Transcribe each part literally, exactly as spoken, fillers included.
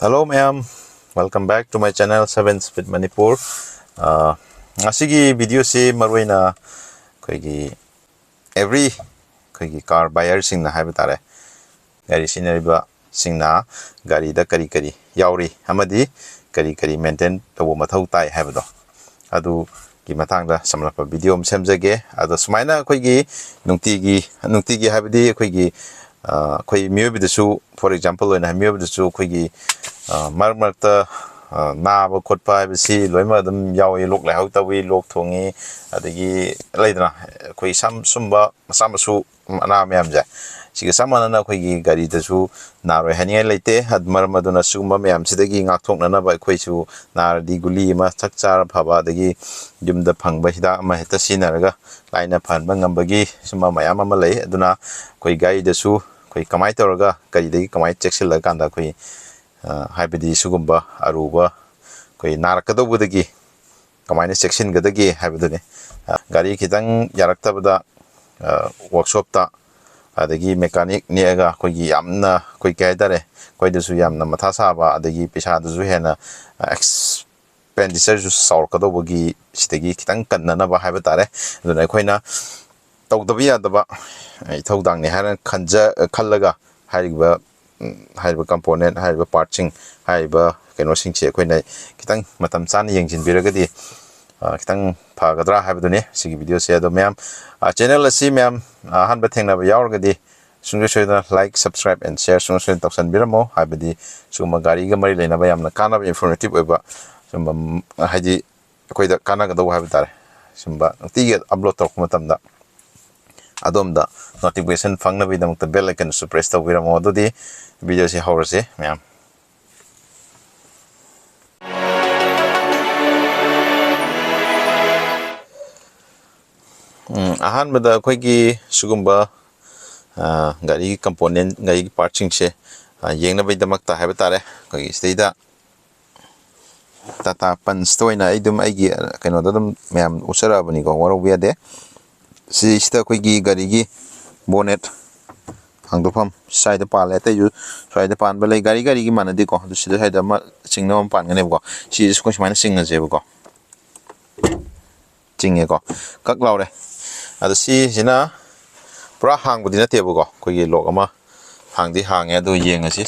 Hello ꯃꯌꯥꯝ, welcome back to my channel seven Speed Manipur. ꯑ, ꯉꯁꯤꯒꯤ ꯚꯤꯗꯤꯑꯣꯁꯤ ꯃꯔꯨꯑꯣꯏꯅ ꯑꯩꯈꯣꯏꯒꯤ every ꯑꯩꯈꯣꯏꯒꯤ car buyerꯁꯤꯡꯅ ꯍꯥꯏꯕ ꯇꯥꯔꯦ, ꯒꯥꯔꯤ ꯁꯤꯖꯤꯟꯅꯔꯤꯕꯁꯤꯡꯅ ꯒꯥꯔꯤꯗ ꯀꯔꯤ ꯀꯔꯤ ꯌꯥꯎꯔꯤ ꯑꯃꯗꯤ ꯀꯔꯤ ꯀꯔꯤ maintain ꯇꯧꯕ ꯃꯊꯧ ꯇꯥꯏ ꯍꯥꯏꯕꯗꯣ, ꯑꯗꯨꯒꯤ ꯃꯇꯥꯡꯗ ꯁꯝꯂꯞꯄ ꯚꯤꯗꯤꯑꯣ ꯑꯃ ꯁꯦꯝꯖꯒꯦ꯫ ꯑꯗꯣ ꯁꯨꯃꯥꯏꯅ ꯑꯩꯈꯣꯏꯒꯤ ꯅꯨꯡꯇꯤꯒꯤ, ꯅꯨꯡꯇꯤꯒꯤ ꯍꯥꯏꯕꯗꯤ ꯑꯩꯈꯣꯏꯒꯤ, ꯑ, ꯑꯩꯈꯣꯏ ꯃꯤꯑꯣꯏꯕꯗꯁꯨ, for example ꯑꯣꯏꯅ ꯃꯤꯑꯣꯏꯕꯗꯁꯨ ꯑꯩꯈꯣꯏꯒꯤ, ꯑ, ꯃꯔꯛ ꯃꯔꯛꯇ, ꯑ, ꯅꯥꯕ ꯈꯣꯠꯄ ꯍꯥꯏꯕꯁꯤ ꯂꯣꯏꯅꯃꯛ ꯑꯗꯨꯝ ꯌꯥꯎꯏ꯫ ꯂꯣꯛ ꯂꯥꯏꯍꯧ ꯇꯧꯏ, ꯂꯣꯛ ꯊꯨꯡꯉꯤ, ꯑꯗꯒꯤ ꯂꯩꯗꯅ ꯑꯩꯈꯣꯏ ꯁꯝ ꯁꯨꯝꯕ ꯃꯆꯥ ꯃꯁꯨ ꯑꯅꯥꯕ ꯃꯌꯥꯝꯁꯦ, ꯁꯤꯒ ꯆꯞ ꯃꯥꯟꯅꯅ ꯑꯩꯈꯣꯏꯒꯤ ꯒꯥꯔꯤꯗꯁꯨ ꯅꯥꯔꯣꯏ ꯍꯥꯏꯅꯤꯡꯉꯥꯏ ꯂꯩꯇꯦ꯫ ꯑꯗꯨ ꯃꯔꯝ ꯑꯗꯨꯅ ꯁꯤꯒꯨꯝꯕ ꯃꯌꯥꯝꯁꯤꯗꯒꯤ ꯉꯥꯛꯊꯣꯛꯅꯅꯕ ꯑꯩꯈꯣꯏꯁꯨ ꯅꯥꯔꯗꯤ ꯒꯨꯂꯤ ꯑꯃ ꯊꯛ ꯆꯥꯔ ꯐꯕ, ꯑꯗꯒꯤ ꯌꯨꯝꯗ ꯐꯪꯕ ꯍꯤꯗꯥꯛ ꯑꯃ ꯍꯦꯛꯇ ꯁꯤꯖꯤꯟꯅꯔꯒ ꯂꯥꯏꯅ ꯐꯍꯟꯕ ꯉꯝꯕꯒꯤ ꯁꯨꯝꯕ ꯃꯌꯥꯝ ꯑꯃ ꯂꯩ꯫ ꯑꯗꯨꯅ ꯑꯩꯈꯣꯏ ꯒꯥꯔꯤꯗꯁꯨ ꯑꯩꯈꯣꯏ ꯀꯃꯥꯏꯅ ꯇꯧꯔꯒ ꯀꯔꯤꯗꯒꯤ ꯀꯃꯥꯏꯅ ꯆꯦꯛꯁꯤꯜꯂꯀꯥꯟꯗ ꯑꯩꯈꯣꯏ, ꯑ, ꯍꯥꯏꯕꯗꯤ ꯁꯤꯒꯨꯝꯕ ꯑꯔꯨꯕ ꯑꯩꯈꯣꯏ ꯅꯥꯔꯛꯀꯗꯧꯕꯗꯒꯤ ꯀꯃꯥꯏꯅ ꯆꯦꯛꯁꯤꯟꯒꯗꯒꯦ ꯍꯥꯏꯕꯗꯨꯅꯤ꯫ ꯑ, ꯒꯥꯔꯤ ꯈꯤꯇꯪ ꯌꯥꯔꯛꯇꯕꯗ, ꯑ, ꯋꯥꯔꯛꯁꯣꯞꯇ, ꯑꯗꯒꯤ ꯃꯦꯀꯥꯅꯤꯛ ꯅꯦꯛꯑꯒ ꯑꯩꯈꯣꯏꯒꯤ ꯌꯥꯝꯅ ꯑꯩꯈꯣꯏ ꯀꯩ ꯍꯥꯏꯇꯥꯔꯦ, ꯑꯩꯈꯣꯏꯗꯁꯨ ꯌꯥꯝꯅ ꯃꯊꯥ ꯁꯥꯕ, ꯑꯗꯒꯤ ꯄꯩꯁꯥꯗꯨꯁꯨ ꯍꯦꯟꯅ ꯑꯦꯛꯁꯄꯦꯟꯗꯤꯆꯔꯁꯨ ꯆꯥꯎꯔꯛꯀꯗꯧꯕꯒꯤ ꯁꯤꯗꯒꯤ ꯈꯤꯇꯪ ꯀꯟꯅꯅꯕ ꯍꯥꯏꯕ ꯇꯥꯔꯦ꯫ ꯑꯗꯨꯅ ꯑꯩꯈꯣꯏꯅ ꯇꯧꯗꯕ ꯌꯥꯗꯕ ꯏꯊꯧꯗꯥꯡꯅꯤ ꯍꯥꯏꯅ ꯈꯟꯖ-, ꯈꯜꯂꯒ ꯍꯥꯏꯔꯤꯕ, ꯎꯝ, ꯍꯥꯏꯔꯤꯕ component, ꯍꯥꯏꯔꯤꯕ partꯁꯤꯡ, ꯍꯥꯏꯔꯤꯕ ꯀꯩꯅꯣꯁꯤꯡꯁꯦ ꯑꯩꯈꯣꯏꯅ ꯈꯤꯇꯪ ꯃꯇꯝ ꯆꯥꯅ ꯌꯦꯡꯁꯤꯟꯕꯤꯔꯒꯗꯤ, ꯑ, ꯈꯤꯇꯪ ꯐꯒꯗ꯭ꯔꯥ ꯍꯥꯏꯕꯗꯨꯅꯤ ꯁꯤꯒꯤ ꯚꯤꯗꯤꯑꯣꯁꯦ꯫ ꯑꯗꯣ ꯃꯌꯥꯝ, ꯑ, channel ꯑꯁꯤ ꯃꯌꯥꯝ ꯑꯍꯥꯟꯕ ꯊꯦꯡꯅꯕ ꯌꯥꯎꯔꯒꯗꯤ ꯁꯨꯡꯁꯣꯏ ꯁꯣꯏꯗꯅ like, subscribe and share ꯁꯨꯡꯁꯣꯏ ꯁꯣꯏꯗꯅ ꯇꯧꯁꯟꯕꯤꯔꯝꯃꯣ꯫ ꯍꯥꯏꯕꯗꯤ ꯁꯤꯒꯨꯝꯕ ꯒꯥꯔꯤꯒ ꯃꯔꯤ ꯂꯩꯅꯕ ꯌꯥꯝꯅ ꯀꯥꯟꯅꯕ, informative ꯑꯣꯏꯕ ꯁꯤꯒꯨꯝꯕ, ꯎꯝ, ꯍꯥꯏꯗꯤ ꯑꯩꯈꯣꯏꯗ ꯀꯥꯟꯅꯒꯗꯧꯕ ꯍꯥꯏꯕ ꯇꯥꯔꯦ꯫ ꯁꯤꯒꯨꯝꯕ ꯅꯨꯡꯇꯤꯒꯤ upload ꯇꯧꯔꯛꯄ ꯃꯇꯝꯗ ꯑꯗꯣꯝꯗ notification ꯐꯪꯅꯕꯒꯤꯗꯃꯛꯇ bell iconꯁꯨ press ꯇꯧꯕꯤꯔꯝꯃꯣ꯫ ꯑꯗꯨꯗꯤ ꯚꯤꯗꯤꯑꯣꯁꯤ ꯍꯧꯔꯁꯤ ꯃꯌꯥꯝ꯫ ꯎꯝ, ꯑꯍꯥꯟꯕꯗ ꯑꯩꯈꯣꯏꯒꯤ ꯁꯤꯒꯨꯝꯕ, ꯑ, ꯒꯥꯔꯤꯒꯤ component, ꯒꯥꯔꯤꯒꯤ partꯁꯤꯡꯁꯦ, ꯑ, ꯌꯦꯡꯅꯕꯒꯤꯗꯃꯛꯇ ꯍꯥꯏꯕ ꯇꯥꯔꯦ, ꯑꯩꯈꯣꯏꯒꯤ ꯁꯤꯗꯩꯗ Tata Punchꯇ ꯑꯣꯏꯅ ꯑꯩ ꯑꯗꯨꯝ ꯑꯩꯒꯤ, ꯑ, ꯀꯩꯅꯣꯗ ꯑꯗꯨꯝ ꯃꯌꯥꯝ ꯎꯠꯆꯔꯛꯑꯕꯅꯤꯀꯣ, ꯋꯥꯔꯧꯕ ꯌꯥꯗꯦ꯫ ꯁꯤꯁꯤꯗ ꯑꯩꯈꯣꯏꯒꯤ ꯒꯥꯔꯤꯒꯤ bonnet ꯍꯥꯡꯗꯣꯛꯐꯝ ꯁ꯭ꯋꯥꯏꯗ ꯄꯥꯜꯂꯦ꯫ ꯑꯇꯩꯁꯨ ꯁ꯭ꯋꯥꯏꯗ ꯄꯥꯟꯕ ꯂꯩ, ꯒꯥꯔꯤ ꯒꯥꯔꯤꯒꯤ ꯃꯥꯟꯅꯗꯦꯀꯣ꯫ ꯑꯗꯨ ꯁꯤꯗ ꯁ꯭ꯋꯥꯏꯗ ꯑꯃ ꯆꯤꯡꯅꯕ ꯑꯃ ꯄꯥꯟꯒꯅꯦꯕꯀꯣ꯫ ꯁꯤꯁꯦ ꯑꯩꯈꯣꯏ ꯁꯨꯃꯥꯏꯅ ꯆꯤꯡꯉꯁꯦꯕꯀꯣ꯫ ꯆꯤꯡꯉꯦꯀꯣ, ꯀꯛ ꯂꯥꯎꯔꯦ꯫ ꯑꯗꯣ ꯁꯤꯁꯤꯅ ꯄꯨꯔꯥ ꯍꯥꯡꯕꯗꯤ ꯅꯠꯇꯦꯕꯀꯣ, ꯑꯩꯈꯣꯏꯒꯤ ꯂꯣꯛ ꯑꯃ ꯍꯥꯡꯗꯤ ꯍꯥꯡꯉꯦ꯫ ꯑꯗꯨ ꯌꯦꯡꯉꯁꯤ꯫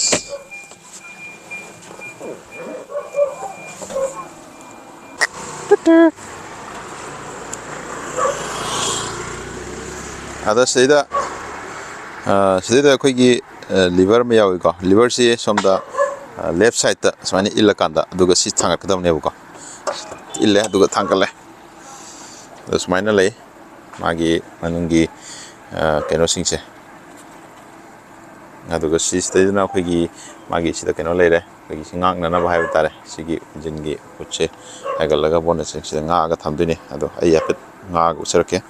ꯑꯗ ꯁꯤꯗꯩꯗ, ꯑ, ꯁꯤꯗꯩꯗ ꯑꯩꯈꯣꯏꯒꯤ, ꯑ, ꯂꯤꯚꯔ ꯑꯃ ꯌꯥꯎꯏꯀꯣ꯫ ꯂꯤꯚꯔꯁꯤ ꯁꯣꯝꯗ, ꯑ, ꯂꯦꯐ ꯁꯥꯏꯗꯠꯇ ꯁꯨꯃꯥꯏꯅ ꯏꯜꯂꯀꯥꯟꯗ, ꯑꯗꯨꯒ ꯁꯤ ꯊꯥꯡꯒꯠꯀꯗꯕꯅꯦꯕꯀꯣ꯫ ꯏꯜꯂꯦ, ꯑꯗꯨꯒ ꯊꯥꯡꯒꯠꯂꯦ꯫ ꯑꯗꯣ ꯁꯨꯃꯥꯏꯅ ꯂꯩ ꯃꯥꯒꯤ ꯃꯅꯨꯡꯒꯤ, ꯑ, ꯀꯩꯅꯣꯁꯤꯡꯁꯦ꯫ ꯑꯗꯨꯒ ꯁꯤꯁꯤꯗꯩꯗꯅ ꯑꯩꯈꯣꯏꯒꯤ ꯃꯥꯒꯤ ꯁꯤꯗ ꯀꯩꯅꯣ ꯂꯩꯔꯦ, ꯑꯩꯈꯣꯏꯒꯤ ꯁꯤ ꯉꯥꯛꯅꯅꯕ ꯍꯥꯏꯕ ꯇꯥꯔꯦ꯫ ꯁꯤꯒꯤ ꯏꯟꯖꯤꯟꯒꯤ ꯍꯨꯠꯁꯦ ꯍꯥꯏꯒꯠꯂꯒ ꯕꯣꯅꯦꯠꯁꯦ ꯁꯤꯗ ꯉꯥꯛꯑꯒ ꯊꯝꯗꯣꯏꯅꯦ꯫ ꯑꯗꯣ ꯑꯩ ꯍꯥꯏꯐꯦꯠ ꯉꯥꯛꯑꯒ ꯎꯠꯆꯔꯛꯀꯦ꯫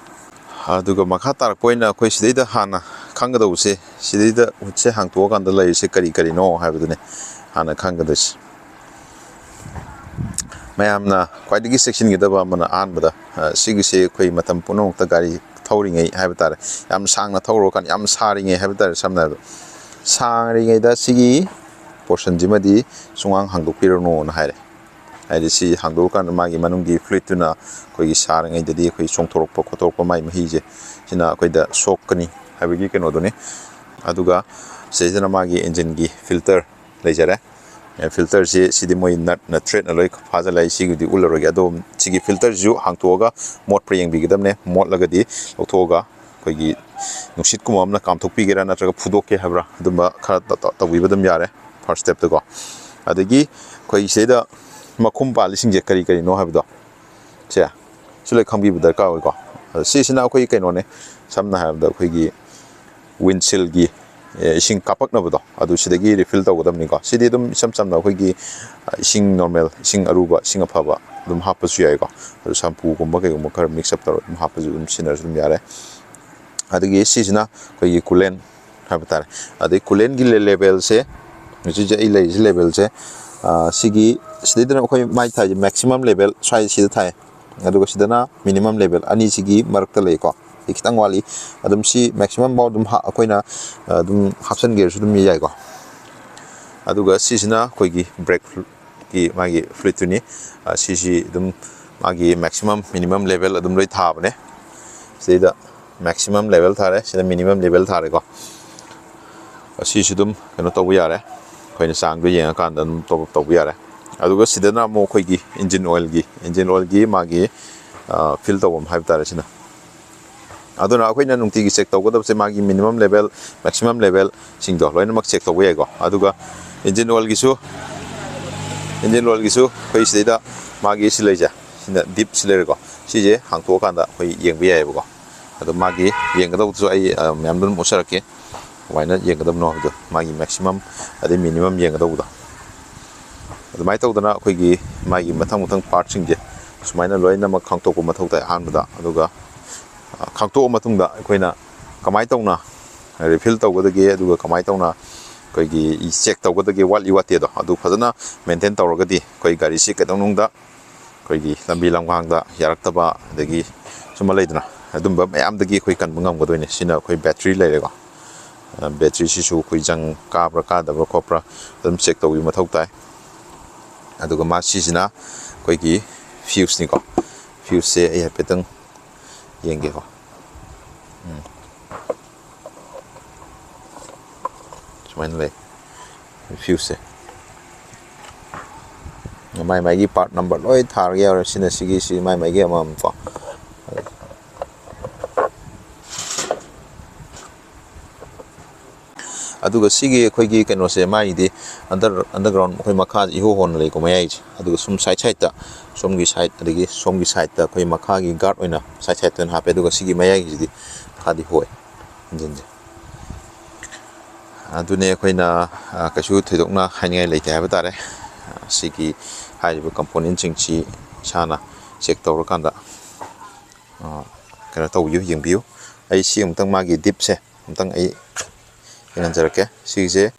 ꯑꯗꯨꯒ ꯃꯈꯥ ꯇꯥꯔꯛꯄ ꯑꯣꯏꯅ ꯑꯩꯈꯣꯏ ꯁꯤꯗꯩꯗ ꯍꯥꯟꯅ ꯈꯪꯒꯗꯧꯕꯁꯦ, ꯁꯤꯗꯩꯗ ꯍꯨꯠꯁꯦ ꯍꯥꯡꯇꯣꯛꯑꯀꯥꯟꯗ ꯂꯩꯔꯤꯁꯦ ꯀꯔꯤ ꯀꯔꯤꯅꯣ ꯍꯥꯏꯕꯗꯨꯅꯦ ꯍꯥꯟꯅ ꯈꯪꯒꯗꯣꯏꯁꯦ꯫ ꯃꯌꯥꯝꯅ ꯈ꯭ꯋꯥꯏꯗꯒꯤ ꯆꯦꯛꯁꯤꯟꯒꯗꯕ ꯑꯃꯅ ꯑꯍꯥꯟꯕꯗ, ꯑ, ꯁꯤꯒꯤꯁꯦ ꯑꯩꯈꯣꯏ ꯃꯇꯝ ꯄꯨꯝꯅꯃꯛꯇ ꯒꯥꯔꯤ ꯊꯧꯔꯤꯉꯩ ꯍꯥꯏꯕ ꯇꯥꯔꯦ, ꯌꯥꯝ ꯁꯥꯡꯅ ꯊꯧꯔꯨꯔꯀꯥꯟꯗ, ꯌꯥꯝ ꯁꯥꯔꯤꯉꯩ ꯍꯥꯏꯕ ꯇꯥꯔꯦ, ꯁꯝꯅ ꯍꯥꯏꯔꯕꯗ ꯁꯥꯔꯤꯉꯩꯗ ꯁꯤꯒꯤ ꯄꯣꯔꯁꯟꯁꯤꯃꯗꯤ ꯁꯨꯡꯍꯥꯡ ꯍꯥꯡꯗꯣꯛꯄꯤꯔꯅꯨꯅ ꯍꯥꯏꯔꯦ꯫ ꯍꯥꯏꯗꯤ ꯁꯤ ꯍꯥꯡꯗꯣꯛꯑꯀꯥꯟꯗ ꯃꯥꯒꯤ ꯃꯅꯨꯡꯒꯤ ꯐ꯭ꯂꯨꯏꯠꯇꯨꯅ ꯑꯩꯈꯣꯏꯒꯤ ꯁꯥꯔꯤꯉꯩꯗꯗꯤ ꯑꯩꯈꯣꯏ ꯆꯣꯡꯊꯣꯔꯛꯄ ꯈꯣꯠꯇꯣꯔꯛꯄ, ꯃꯥꯒꯤ ꯃꯍꯤꯁꯦ ꯁꯤꯅ ꯑꯩꯈꯣꯏꯗ ꯁꯣꯛꯀꯅꯤ ꯍꯥꯏꯕꯒꯤ ꯀꯩꯅꯣꯗꯨꯅꯤ꯫ ꯑꯗꯨꯒ ꯁꯤꯗꯩꯁꯤꯗꯅ ꯃꯥꯒꯤ ꯏꯟꯖꯤꯟꯒꯤ ꯐꯤꯜꯇꯔ ꯂꯩꯖꯔꯦ꯫ ꯑꯦ, ꯐꯤꯜꯇꯔꯁꯤ ꯁꯤꯗꯤ ꯃꯣꯏ ꯅꯠꯅ ꯊ꯭ꯔꯦꯠꯅ ꯂꯣꯏ ꯐꯥꯖꯤꯜꯂꯛꯏ, ꯁꯤꯒꯤꯗꯤ ꯎꯠꯂꯔꯣꯏꯒꯦ꯫ ꯑꯗꯣ ꯁꯤꯒꯤ ꯐꯤꯜꯇꯔꯁꯤꯁꯨ ꯍꯥꯡꯇꯣꯛꯑꯒ ꯃꯣꯠꯄ꯭ꯔꯥ ꯌꯦꯡꯕꯤꯒꯗꯕꯅꯦ꯫ ꯃꯣꯠꯂꯒꯗꯤ ꯂꯧꯊꯣꯛꯑꯒ ꯑꯩꯈꯣꯏꯒꯤ ꯅꯨꯡꯁꯤꯠꯀꯨꯝꯕ ꯑꯃꯅ ꯀꯥꯝꯊꯣꯛꯄꯤꯒꯦꯔꯥ ꯅꯠꯇ꯭ꯔꯒ ꯐꯨꯗꯣꯛꯀꯦ ꯍꯥꯏꯕ꯭ꯔꯥ, ꯑꯗꯨꯝꯕ ꯈꯔ ꯇ-, ꯇ-, ꯇꯧꯕꯤꯕ ꯑꯗꯨꯝ ꯌꯥꯔꯦ ꯐꯥꯔꯁ ꯁ꯭ꯇꯦꯞꯇꯀꯣ꯫ ꯑꯗꯒꯤ ꯑꯩꯈꯣꯏ ꯁꯤꯗꯩꯗ ꯃꯈꯨꯝ ꯄꯥꯜꯂꯤꯁꯤꯡꯁꯦ ꯀꯔꯤ ꯀꯔꯤꯅꯣ ꯍꯥꯏꯕꯗꯣ, ꯁꯦ, ꯁꯤ ꯂꯣꯏ ꯈꯪꯕꯤꯕ ꯗꯔꯀꯥꯔ ꯑꯣꯏꯀꯣ꯫ ꯑꯗꯣ ꯁꯤꯁꯤꯅ ꯑꯩꯈꯣꯏꯒꯤ ꯀꯩꯅꯣꯅꯦ, ꯁꯝꯅ ꯍꯥꯏꯔꯕꯗ ꯑꯩꯈꯣꯏꯒꯤ ꯋꯤꯟꯁꯤꯜꯒꯤ, ꯑꯦ, ꯏꯁꯤꯡ ꯀꯥꯞꯄꯛꯅꯕꯗꯣ, ꯑꯗꯨ ꯁꯤꯗꯒꯤ ꯔꯤꯐꯤꯜ ꯇꯧꯒꯗꯕꯅꯤꯀꯣ꯫ ꯁꯤꯗꯤ ꯑꯗꯨꯝ ꯏꯆꯝ ꯆꯝꯅ ꯑꯩꯈꯣꯏꯒꯤ, ꯑ, ꯏꯁꯤꯡ ꯅꯣꯔꯃꯦꯜ, ꯏꯁꯤꯡ ꯑꯔꯨꯕ, ꯏꯁꯤꯡ ꯑꯐꯕ ꯑꯗꯨꯝ ꯍꯥꯞꯄꯁꯨ ꯌꯥꯏꯀꯣ꯫ ꯑꯗꯨ ꯁꯝꯄꯨꯒꯨꯝꯕ ꯀꯩꯒꯨꯝꯕ ꯈꯔ ꯃꯤꯛꯁ ꯑꯞ ꯇꯧꯔꯒ ꯑꯗꯨꯝ ꯍꯥꯞꯄꯁꯨ ꯑꯗꯨꯝ ꯁꯤꯖꯤꯟꯅꯔꯁꯨ ꯑꯗꯨꯝ ꯌꯥꯔꯦ꯫ ꯑꯗꯒꯤ ꯁꯤꯁꯤꯅ ꯑꯩꯈꯣꯏꯒꯤ ꯀꯨꯂꯦꯟ ꯍꯥꯏꯕ ꯇꯥꯔꯦ꯫ ꯑꯗꯩ ꯀꯨꯂꯦꯟꯒꯤ ꯂꯦ-, ꯂꯦꯕꯦꯜꯁꯦ, ꯍꯧꯖꯤꯛ ꯍꯧꯖꯤꯛ ꯑꯩ ꯂꯩꯔꯤꯁꯦ ꯂꯦꯕꯦꯜꯁꯦ, ꯑ, ꯁꯤꯒꯤ, ꯁꯤꯗꯩꯗꯅ ꯑꯩꯈꯣꯏ ꯃꯥꯏ ꯊꯥꯏꯁꯦ ꯃꯦꯛꯁꯤꯃꯝ ꯂꯦꯕꯦꯜ ꯁ꯭ꯋꯥꯏ ꯁꯤꯗ ꯊꯥꯏ, ꯑꯗꯨꯒ ꯁꯤꯗꯅ ꯃꯤꯅꯤꯃꯝ ꯂꯦꯕꯦꯜ, ꯑꯅꯤꯁꯤꯒꯤ ꯃꯔꯛꯇ ꯂꯩꯀꯣ꯫ ꯈꯤꯇꯪ ꯋꯥꯠꯂꯤ꯫ ꯑꯗꯨꯝ ꯁꯤ maximum ꯐꯥꯎ ꯑꯗꯨꯝ ꯍꯥ-, ꯑꯩꯈꯣꯏꯅ, ꯑ, ꯑꯗꯨꯝ ꯍꯥꯞꯆꯤꯟꯒꯦꯁꯨ ꯑꯗꯨꯝ ꯌꯥꯏꯀꯣ꯫ ꯑꯗꯨꯒ ꯁꯤꯁꯤꯅ ꯑꯩꯈꯣꯏꯒꯤ brake ꯀꯤ ꯃꯥꯒꯤ fluidꯇꯨꯅꯤ꯫ ꯑ, ꯁꯤꯁꯤ ꯑꯗꯨꯝ ꯃꯥꯒꯤ maximum minimum level ꯑꯗꯨꯝ ꯂꯣꯏ ꯊꯥꯕꯅꯦ꯫ ꯁꯤꯗꯩꯗ maximum level ꯊꯥꯔꯦ, ꯁꯤꯗ minimum level ꯊꯥꯔꯦꯀꯣ꯫ ꯑꯁꯤꯁꯨ ꯑꯗꯨꯝ ꯀꯩꯅꯣ ꯇꯧꯕ ꯌꯥꯔꯦ, ꯑꯩꯈꯣꯏꯅ ꯆꯥꯡꯗꯣ ꯌꯦꯡꯉꯀꯥꯟꯗ ꯑꯗꯨꯝ top up ꯇꯧꯕ ꯌꯥꯔꯦ꯫ ꯑꯗꯨꯒ ꯁꯤꯗꯅ ꯑꯃꯨꯛ ꯑꯩꯈꯣꯏꯒꯤ engine oilꯒꯤ, engine oilꯒꯤ ꯃꯥꯒꯤ, ꯑ, fill ꯇꯧꯐꯝ ꯍꯥꯏꯕ ꯇꯥꯔꯦ ꯁꯤꯅ꯫ ꯑꯗꯨꯅ ꯑꯩꯈꯣꯏꯅ ꯅꯨꯡꯇꯤꯒꯤ check ꯇꯧꯒꯗꯕꯁꯦ ꯃꯥꯒꯤ minimum level, maximum levelꯁꯤꯡꯗꯣ ꯂꯣꯏꯅꯃꯛ check ꯇꯧꯕ ꯌꯥꯏꯀꯣ꯫ ꯑꯗꯨꯒ engine oilꯒꯤꯁꯨ, engine oilꯒꯤꯁꯨ ꯑꯩꯈꯣꯏ ꯁꯤꯗꯩꯗ ꯃꯥꯒꯤ ꯁꯤ ꯂꯩꯁꯦ, ꯁꯤꯅ dipꯁꯤ ꯂꯩꯔꯦꯀꯣ꯫ ꯁꯤꯁꯦ ꯍꯥꯡꯇꯣꯛꯑꯀꯥꯟꯗ ꯑꯩꯈꯣꯏ ꯌꯦꯡꯕ ꯌꯥꯏꯑꯕꯀꯣ꯫ ꯑꯗꯣ ꯃꯥꯒꯤ ꯌꯦꯡꯒꯗꯧꯕꯁꯨ ꯑꯩ, ꯑ, ꯃꯌꯥꯝꯗ ꯑꯗꯨꯝ ꯎꯠꯆꯔꯛꯀꯦ꯫ ꯀꯃꯥꯏꯅ ꯌꯦꯡꯒꯗꯕꯅꯣ ꯍꯥꯏꯕꯗꯣ, ꯃꯥꯒꯤ maximum ꯑꯗꯩ minimum ꯌꯦꯡꯒꯗꯧꯕꯗꯣ꯫ ꯑꯗꯨꯃꯥꯏꯅ ꯇꯧꯗꯅ ꯑꯩꯈꯣꯏꯒꯤ ꯃꯥꯒꯤ ꯃꯊꯪ ꯃꯊꯪ partꯁꯤꯡꯁꯦ ꯁꯨꯃꯥꯏꯅ ꯂꯣꯏꯅꯃꯛ ꯈꯪꯗꯣꯛꯄ ꯃꯊꯧ ꯇꯥꯏ ꯑꯍꯥꯟꯕꯗ꯫ ꯑꯗꯨꯒ, ꯑ, ꯈꯪꯗꯣꯛꯑ ꯃꯇꯨꯡꯗ ꯑꯩꯈꯣꯏꯅ ꯀꯃꯥꯏꯅ ꯇꯧꯅ refill ꯇꯧꯒꯗꯒꯦ, ꯑꯗꯨꯒ ꯀꯃꯥꯏꯅ ꯇꯧꯅ ꯑꯩꯈꯣꯏꯒꯤ check ꯇꯧꯒꯗꯒꯦ ꯋꯥꯠꯂꯤ ꯋꯥꯠꯇꯦꯗꯣ, ꯑꯗꯨ ꯐꯖꯅ maintain ꯇꯧꯔꯒꯗꯤ ꯑꯩꯈꯣꯏ ꯒꯥꯔꯤꯁꯤ ꯀꯩꯗꯧꯅꯨꯡꯗ ꯑꯩꯈꯣꯏꯒꯤ ꯂꯝꯕꯤ ꯂꯝꯈꯥꯡꯗ ꯌꯥꯔꯛꯇꯕ, ꯑꯗꯒꯤ ꯁꯨꯝꯕ ꯂꯩꯗꯅ, ꯑꯗꯨꯝꯕ ꯃꯌꯥꯝꯗꯒꯤ ꯑꯩꯈꯣꯏ ꯀꯟꯕ ꯉꯝꯒꯗꯣꯏꯅꯦ꯫ ꯁꯤꯅ ꯑꯩꯈꯣꯏ battery ꯂꯩꯔꯦꯀꯣ꯫ ꯑ, batteryꯁꯤꯁꯨ ꯑꯩꯈꯣꯏ ꯖꯪ ꯀꯥꯕ꯭ꯔꯥ ꯀꯥꯗꯕ꯭ꯔꯥ ꯈꯣꯠꯄ꯭ꯔꯥ ꯑꯗꯨꯝ check ꯇꯧꯕꯤꯕ ꯃꯊꯧ ꯇꯥꯏ꯫ ꯑꯗꯨꯒ ꯃꯥ ꯁꯤꯁꯤꯅ ꯑꯩꯈꯣꯏꯒꯤ fuseꯅꯤꯀꯣ꯫ Fuseꯁꯦ ꯑꯩ ꯍꯥꯏꯐꯦꯠꯇꯪ ꯌꯦꯡꯒꯦꯀꯣ꯫ ꯎꯝ꯫ ꯁꯨꯃꯥꯏꯅ ꯂꯩ fuseꯁꯦ꯫ ꯃꯥꯏ ꯃꯥꯏꯒꯤ part number ꯂꯣꯏ ꯊꯥꯔꯒ ꯌꯥꯎꯔꯦ꯫ ꯁꯤꯅ ꯁꯤꯒꯤ, ꯁꯤ ꯃꯥꯏ ꯃꯥꯏꯒꯤ ꯑꯃꯃꯝꯀꯣ꯫ ꯑꯗꯨꯒ ꯁꯤꯒꯤ ꯑꯩꯈꯣꯏꯒꯤ ꯀꯩꯅꯣꯁꯦ, ꯃꯥꯒꯤꯗꯤ under, underground ꯑꯩꯈꯣꯏ ꯃꯈꯥ ꯏꯍꯣ ꯍꯣꯟꯅ ꯂꯩꯀꯣ ꯃꯌꯥꯏꯁꯦ꯫ ꯑꯗꯨꯒ ꯁꯨꯝ side sideꯇ, ꯁꯣꯝꯒꯤ side ꯑꯗꯒꯤ ꯁꯣꯝꯒꯤ sideꯇ ꯑꯩꯈꯣꯏ ꯃꯈꯥꯒꯤ guard ꯑꯣꯏꯅ side sideꯇ ꯑꯣꯏꯅ ꯍꯥꯞꯄꯦ꯫ ꯑꯗꯨꯒ ꯁꯤꯒꯤ ꯃꯌꯥꯏꯒꯤꯁꯤꯗꯤ ꯈꯔꯗꯤ ꯍꯣꯏ engine-ꯁꯦ꯫ ꯑꯗꯨꯅꯦ ꯑꯩꯈꯣꯏꯅ, ꯑ, ꯀꯩꯁꯨ ꯊꯣꯏꯗꯣꯛꯅ ꯍꯥꯏꯅꯤꯡꯉꯥꯏ ꯂꯩꯇꯦ ꯍꯥꯏꯕ ꯇꯥꯔꯦ꯫ ꯁꯤꯒꯤ ꯍꯥꯏꯔꯤꯕ componentꯁꯤꯡꯁꯤ ꯏꯁꯥꯅ check ꯇꯧꯔꯀꯥꯟꯗ, ꯑ, ꯀꯩꯅꯣ ꯇꯧꯕꯤꯌꯨ, ꯌꯦꯡꯕꯤꯌꯨ꯫ ꯑꯩ ꯁꯤ ꯑꯃꯨꯛꯇꯪ ꯃꯥꯒꯤ dipꯁꯦ ꯑꯃꯨꯛꯇꯪ ꯑꯩ ꯌꯦꯡꯍꯟꯖꯔꯛꯀꯦ꯫ ꯁꯤꯒꯤꯁꯦ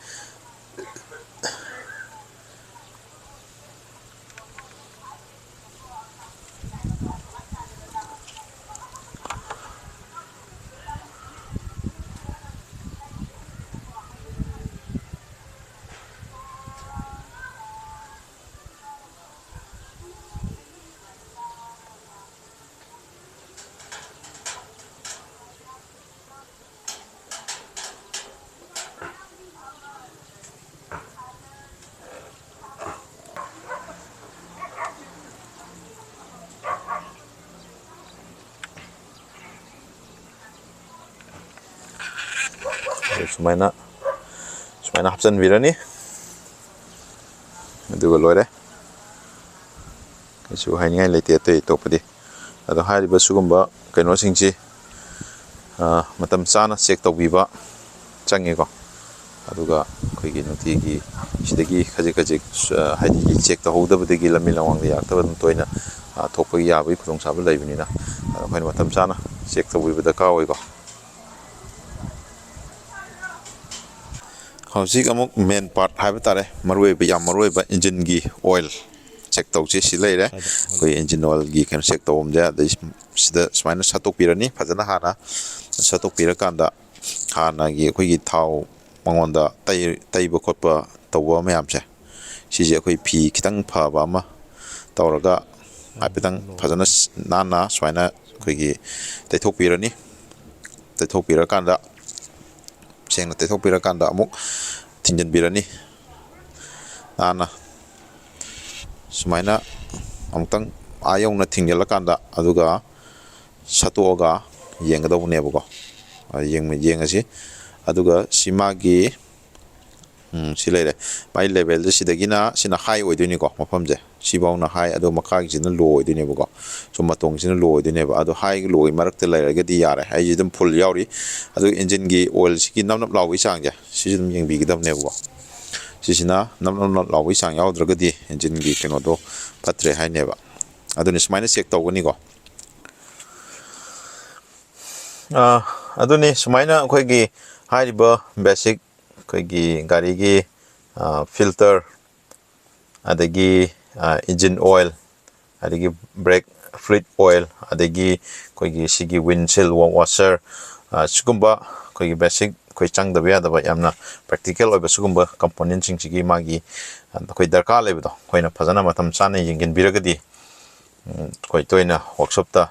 ꯁꯨꯃꯥꯏꯅ ꯁꯨꯃꯥꯏꯅ ꯍꯥꯞꯆꯤꯟꯕꯤꯔꯅꯤ꯫ ꯑꯗꯨꯒ ꯂꯣꯏꯔꯦ꯫ ꯀꯩꯁꯨ ꯍꯥꯏꯅꯤꯡꯉꯥꯏ ꯂꯩꯇꯦ ꯑꯇꯩ ꯑꯇꯣꯞꯄꯗꯤ꯫ ꯑꯗꯣ ꯍꯥꯏꯔꯤꯕ ꯁꯤꯒꯨꯝꯕ ꯀꯩꯅꯣꯁꯤꯡꯁꯤ, ꯑ, ꯃꯇꯝ ꯆꯥꯅ ꯆꯦꯛ ꯇꯧꯕꯤꯕ ꯆꯪꯉꯤꯀꯣ꯫ ꯑꯗꯨꯒ ꯑꯩꯈꯣꯏꯒꯤ ꯅꯨꯡꯇꯤꯒꯤ ꯁꯤꯗꯒꯤ ꯈꯖꯤꯛ ꯈꯖꯤꯛ, ꯑ, ꯍꯥꯏꯗꯤ ꯆꯦꯛ ꯇꯧꯍꯧꯗꯕꯗꯒꯤ ꯂꯝꯕꯤ ꯂꯝꯃꯥꯡꯗ ꯌꯥꯔꯛꯇꯕ ꯑꯗꯨꯝ ꯇꯣꯏꯅ, ꯑ, ꯊꯣꯛꯄ ꯌꯥꯕꯒꯤ ꯈꯨꯗꯣꯡꯆꯥꯕ ꯂꯩꯕꯅꯤꯅ, ꯑ, ꯑꯩꯈꯣꯏꯅ ꯃꯇꯝ ꯆꯥꯅ ꯆꯦꯛ ꯇꯧꯕꯤꯕ ꯗꯔꯀꯥꯔ ꯑꯣꯏꯀꯣ꯫ ꯍꯧꯖꯤꯛ ꯑꯃꯨꯛ ꯃꯦꯟ ꯄꯥꯔꯠ ꯍꯥꯏꯕ ꯇꯥꯔꯦ, ꯃꯔꯨꯑꯣꯏꯕ, ꯌꯥꯝ ꯃꯔꯨꯑꯣꯏꯕ ꯏꯟꯖꯤꯟꯒꯤ ꯑꯣꯏꯜ ꯆꯦꯛ ꯇꯧꯁꯦ ꯁꯤ ꯂꯩꯔꯦ꯫ ꯑꯩꯈꯣꯏ ꯏꯟꯖꯤꯟ ꯑꯣꯏꯜꯒꯤ ꯀꯩꯅꯣ ꯆꯦꯛ ꯇꯧꯐꯝꯁꯦ, ꯑꯗꯩ ꯁꯤꯗ ꯁꯨꯃꯥꯏꯅ ꯁꯠꯇꯣꯛꯄꯤꯔꯅꯤ꯫ ꯐꯖꯅ ꯍꯥꯟꯅ ꯁꯠꯇꯣꯛꯄꯤꯔꯀꯥꯟꯗ ꯍꯥꯟꯅꯒꯤ ꯑꯩꯈꯣꯏꯒꯤ ꯊꯥꯎ ꯃꯉꯣꯟꯗ ꯇꯩ-, ꯇꯩꯕ ꯈꯣꯠꯄ ꯇꯧꯕ ꯃꯌꯥꯝꯁꯦ, ꯁꯤꯁꯦ ꯑꯩꯈꯣꯏ ꯐꯤ ꯈꯤꯇꯪ ꯐꯕ ꯑꯃ ꯇꯧꯔꯒ ꯍꯥꯏꯐꯦꯠꯇꯪ ꯐꯖꯅ ꯅꯥꯟꯅ ꯁꯨꯃꯥꯏꯅ ꯑꯩꯈꯣꯏꯒꯤ ꯇꯩꯊꯣꯛꯄꯤꯔꯅꯤ꯫ ꯇꯩꯊꯣꯛꯄꯤꯔꯀꯥꯟꯗ, ꯁꯦꯡꯅ ꯇꯩꯊꯣꯛꯄꯤꯔꯀꯥꯟꯗ ꯑꯃꯨꯛ ꯊꯤꯡꯖꯤꯟꯕꯤꯔꯅꯤ꯫ ꯅꯥꯟꯅ ꯁꯨꯃꯥꯏꯅ ꯑꯃꯨꯛꯇꯪ ꯑꯥ ꯌꯧꯅ ꯊꯤꯡꯖꯤꯜꯂꯀꯥꯟꯗ, ꯑꯗꯨꯒ ꯁꯠꯇꯣꯛꯑꯒ ꯌꯦꯡꯒꯗꯧꯕꯅꯦꯕꯀꯣ꯫ ꯑ, ꯌꯦꯡ-, ꯌꯦꯡꯉꯁꯤ꯫ ꯑꯗꯨꯒ ꯁꯤ ꯃꯥꯒꯤ, ꯎꯝ, ꯁꯤ ꯂꯩꯔꯦ꯫ ꯃꯥꯒꯤ ꯂꯦꯚꯦꯜꯁꯦ ꯁꯤꯗꯒꯤꯅ, ꯁꯤꯅ ꯍꯥꯏ ꯑꯣꯏꯗꯣꯏꯅꯤꯀꯣ, ꯃꯐꯝꯁꯦ꯫ ꯁꯤꯐꯥꯎꯅ ꯍꯥꯏ, ꯑꯗꯣ ꯃꯈꯥꯒꯤꯁꯤꯅ ꯂꯣ ꯑꯣꯏꯗꯣꯏꯅꯦꯕꯀꯣ꯫ ꯁꯨꯝ ꯃꯇꯣꯟꯁꯤꯅ ꯂꯣ ꯑꯣꯏꯗꯣꯏꯅꯦꯕ꯫ ꯑꯗꯣ ꯍꯥꯏ ꯂꯣꯒꯤ ꯃꯔꯛꯇ ꯂꯩꯔꯒꯗꯤ ꯌꯥꯔꯦ꯫ ꯑꯩꯁꯦ ꯑꯗꯨꯝ ꯐꯨꯜ ꯌꯥꯎꯔꯤ꯫ ꯑꯗꯨ ꯏꯟꯖꯤꯟꯒꯤ ꯑꯣꯏꯜꯁꯤꯒꯤ ꯅꯞ ꯅꯞ ꯂꯥꯎꯕꯒꯤ ꯆꯥꯡꯁꯦ, ꯁꯤꯁꯨ ꯑꯗꯨꯝ ꯌꯦꯡꯕꯤꯒꯗꯕꯅꯦꯕꯀꯣ꯫ ꯁꯤꯁꯤꯅ ꯅꯞ ꯅꯞ ꯅꯞ ꯂꯥꯎꯕꯒꯤ ꯆꯥꯡ ꯌꯥꯎꯗ꯭ꯔꯒꯗꯤ ꯏꯟꯖꯤꯟꯒꯤ ꯀꯩꯅꯣꯗꯣ ꯐꯠꯇ꯭ꯔꯦ ꯍꯥꯏꯅꯦꯕ꯫ ꯑꯗꯨꯅ ꯁꯨꯃꯥꯏꯅ ꯆꯦꯛ ꯇꯧꯒꯅꯤꯀꯣ꯫ ꯑꯥ, ꯑꯗꯨꯅꯤ, ꯁꯨꯃꯥꯏꯅ ꯑꯩꯈꯣꯏꯒꯤ ꯍꯥꯏꯔꯤꯕ ꯕꯦꯁꯤꯛ ꯑꯩꯈꯣꯏꯒꯤ ꯒꯥꯔꯤꯒꯤ, ꯑꯥ, ꯐꯤꯜꯇꯔ, ꯑꯗꯒꯤ, ꯑꯥ, ꯏꯟꯖꯤꯟ ꯑꯣꯏꯜ, ꯑꯗꯒꯤ ꯕ꯭ꯔꯦꯛ ꯐ꯭ꯂꯨꯏꯗ ꯑꯣꯏꯜ, ꯑꯗꯒꯤ ꯑꯩꯈꯣꯏꯒꯤ ꯁꯤꯒꯤ ꯋꯤꯟꯁꯤꯜ ꯋꯥ-, ꯋꯥꯁꯔ, ꯑꯥ, ꯁꯤꯒꯨꯝꯕ ꯑꯩꯈꯣꯏꯒꯤ ꯕꯦꯁꯤꯛ ꯑꯩꯈꯣꯏ ꯆꯪꯗꯕ ꯌꯥꯗꯕ ꯌꯥꯝꯅ ꯄ꯭ꯔꯦꯛꯇꯤꯀꯦꯜ ꯑꯣꯏꯕ ꯁꯤꯒꯨꯝꯕ ꯀꯝꯄꯣꯅꯦꯟꯁꯤꯡꯁꯤꯒꯤ ꯃꯥꯒꯤ, ꯑꯥ, ꯑꯩꯈꯣꯏ ꯗꯔꯀꯥꯔ ꯂꯩꯕꯗꯣ ꯑꯩꯈꯣꯏꯅ ꯐꯖꯅ ꯃꯇꯝ ꯆꯥꯅ ꯌꯦꯡꯁꯤꯟꯕꯤꯔꯒꯗꯤ, ꯎꯝ, ꯑꯩꯈꯣꯏ ꯇꯣꯏꯅ ꯋꯥꯔꯛꯁꯣꯞꯇ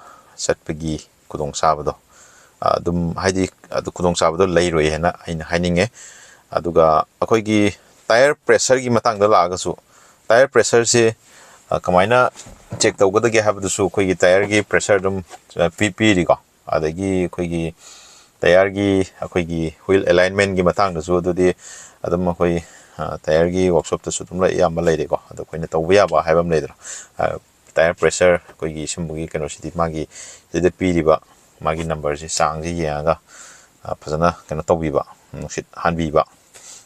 ꯆꯠꯄꯒꯤ ꯈꯨꯗꯣꯡꯆꯥꯕꯗꯣ, ꯑꯗꯨꯝ, ꯍꯥꯏꯗꯤ, ꯑꯗꯨ ꯈꯨꯗꯣꯡꯆꯥꯕꯗꯣ ꯂꯩꯔꯣꯏ ꯍꯥꯏꯅ ꯑꯩꯅ ꯍꯥꯏꯅꯤꯡꯉꯦ꯫ ꯑꯗꯨꯒ ꯑꯩꯈꯣꯏꯒꯤ ꯇꯥꯌꯔ ꯄ꯭ꯔꯦꯁꯔꯒꯤ ꯃꯇꯥꯡꯗ ꯂꯥꯛꯑꯒꯁꯨ, ꯇꯥꯌꯔ ꯄ꯭ꯔꯦꯁꯔꯁꯦ, ꯑ, ꯀꯃꯥꯏꯅ ꯆꯦꯛ ꯇꯧꯒꯗꯒꯦ ꯍꯥꯏꯕꯗꯨꯁꯨ ꯑꯩꯈꯣꯏꯒꯤ ꯇꯥꯌꯔꯒꯤ ꯄ꯭ꯔꯦꯁꯔ ꯑꯗꯨꯝ, ꯑ, ꯄꯤ-, ꯄꯤꯔꯤꯀꯣ꯫ ꯑꯗꯒꯤ ꯑꯩꯈꯣꯏꯒꯤ ꯇꯌꯥꯔꯒꯤ ꯑꯩꯈꯣꯏꯒꯤ ꯋꯤꯜ ꯑꯦꯂꯥꯏꯟꯃꯦꯟꯒꯤ ꯃꯇꯥꯡꯗꯁꯨ ꯑꯗꯨꯗꯤ ꯑꯗꯨꯝ ꯑꯩꯈꯣꯏ ꯇꯌꯥꯔꯒꯤ ꯋꯥꯔꯛꯁꯣꯞꯇꯁꯨ ꯑꯗꯨꯝ ꯂꯣꯏ ꯑꯌꯥꯝꯕ ꯂꯩꯔꯦꯀꯣ꯫ ꯑꯗꯣ ꯑꯩꯈꯣꯏꯅ ꯇꯧꯕ ꯌꯥꯕ ꯍꯥꯏꯕ ꯑꯃ ꯂꯩꯗꯅ, ꯇꯌꯥꯔ ꯄ꯭ꯔꯦꯁꯔ ꯑꯩꯈꯣꯏꯒꯤ ꯁꯨꯝꯕꯒꯤ ꯀꯩꯅꯣꯁꯤꯗꯤ ꯃꯥꯒꯤ ꯁꯤꯗ ꯄꯤꯔꯤꯕ ꯃꯥꯒꯤ ꯅꯝꯕꯔꯁꯤ, ꯆꯥꯡꯁꯤ ꯌꯦꯡꯉꯒ ꯐꯖꯅ ꯀꯩꯅꯣ ꯇꯧꯕꯤꯕ, ꯅꯨꯡꯁꯤꯠ ꯍꯥꯟꯕꯤꯕ,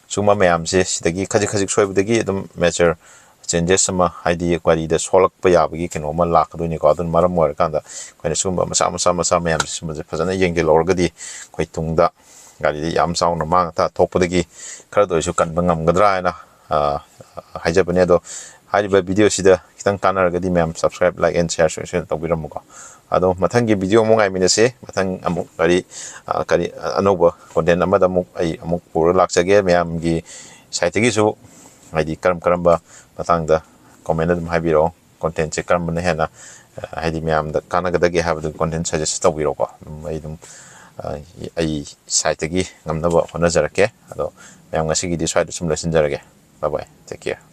ꯁꯤꯒꯨꯝꯕ ꯃꯌꯥꯝꯁꯦ ꯁꯤꯗꯒꯤ ꯈꯖꯤꯛ ꯈꯖꯤꯛ ꯁꯣꯏꯕꯗꯒꯤ ꯑꯗꯨꯝ ꯃꯦꯖꯔ ꯆꯦꯟꯖꯦꯁ ꯑꯃ, ꯍꯥꯏꯗꯤ ꯒꯥꯔꯤꯗ ꯁꯣꯛꯂꯛꯄ ꯌꯥꯕꯒꯤ ꯀꯩꯅꯣ ꯑꯃ ꯂꯥꯛꯀꯗꯣꯏꯅꯤꯀꯣ꯫ ꯑꯗꯨꯅ ꯃꯔꯝ ꯑꯣꯏꯔꯀꯥꯟꯗ ꯑꯩꯈꯣꯏꯅ ꯁꯤꯒꯨꯝꯕ ꯃꯆꯥ ꯃꯆꯥ ꯃꯆꯥ ꯃꯌꯥꯝꯁꯦ, ꯁꯤꯒꯨꯝꯕꯁꯦ ꯐꯖꯅ ꯌꯦꯡꯁꯤꯜꯍꯧꯔꯒꯗꯤ ꯑꯩꯈꯣꯏ ꯇꯨꯡꯗ ꯒꯥꯔꯤꯗ ꯌꯥꯝ ꯆꯥꯎꯅ ꯃꯥꯡ ꯑꯇꯥ ꯊꯣꯛꯄꯗꯒꯤ ꯈꯔꯗ ꯑꯣꯏꯔꯁꯨ ꯀꯟꯕ ꯉꯝꯒꯗ꯭ꯔꯥ ꯍꯥꯏꯅ, ꯑ, ꯍꯥꯏꯖꯕꯅꯦ꯫ ꯑꯗꯣ ꯍꯥꯏꯔꯤꯕ ꯚꯤꯗꯤꯑꯣꯁꯤꯗ ꯈꯤꯇꯪ ꯀꯥꯟꯅꯔꯒꯗꯤ ꯃꯌꯥꯝ subscribe, like and share ꯁꯣꯏ ꯁꯣꯏꯗꯅ ꯇꯧꯕꯤꯔꯝꯃꯨꯀꯣ꯫ ꯑꯗꯣ ꯃꯊꯪꯒꯤ ꯚꯤꯗꯤꯑꯣ ꯑꯃꯨꯛ ꯉꯥꯏꯃꯤꯟꯅꯁꯤ꯫ ꯃꯊꯪ ꯑꯃꯨꯛ ꯀꯔꯤ, ꯑ, ꯀꯔꯤ, ꯑ, ꯑꯅꯧꯕ content ꯑꯃꯗ ꯑꯃꯨꯛ ꯑꯩ ꯑꯃꯨꯛ ꯄꯨꯔꯒ ꯂꯥꯛꯆꯒꯦ꯫ ꯃꯌꯥꯝꯒꯤ ꯁꯥꯏꯠꯇꯒꯤꯁꯨ ꯍꯥꯏꯗꯤ ꯀꯔꯝ ꯀꯔꯝꯕ ꯃꯇꯥꯡꯗ comment ꯑꯗꯨꯝ ꯍꯥꯏꯕꯤꯔꯛꯑꯣ꯫ Contentꯁꯦ ꯀꯔꯝꯕꯅ ꯍꯦꯟꯅ, ꯑ, ꯍꯥꯏꯗꯤ ꯃꯌꯥꯝꯗ ꯀꯥꯟꯅꯒꯗꯒꯦ ꯍꯥꯏꯕꯗꯨ content suggest ꯇꯧꯕꯤꯔꯛꯑꯣꯀꯣ꯫ ꯑꯗꯨꯝ ꯑꯩ ꯑꯗꯨꯝ, ꯑ, ꯑꯩ ꯁꯥꯏꯠꯇꯒꯤ ꯉꯝꯅꯕ ꯍꯣꯠꯅꯖꯔꯛꯀꯦ꯫ ꯑꯗꯣ ꯃꯌꯥꯝ ꯉꯁꯤꯒꯤꯗꯤ ꯁ꯭ꯋꯥꯏꯗ ꯁꯨꯝ ꯂꯣꯏꯁꯤꯟꯖꯔꯒꯦ꯫ Bye bye, take care꯫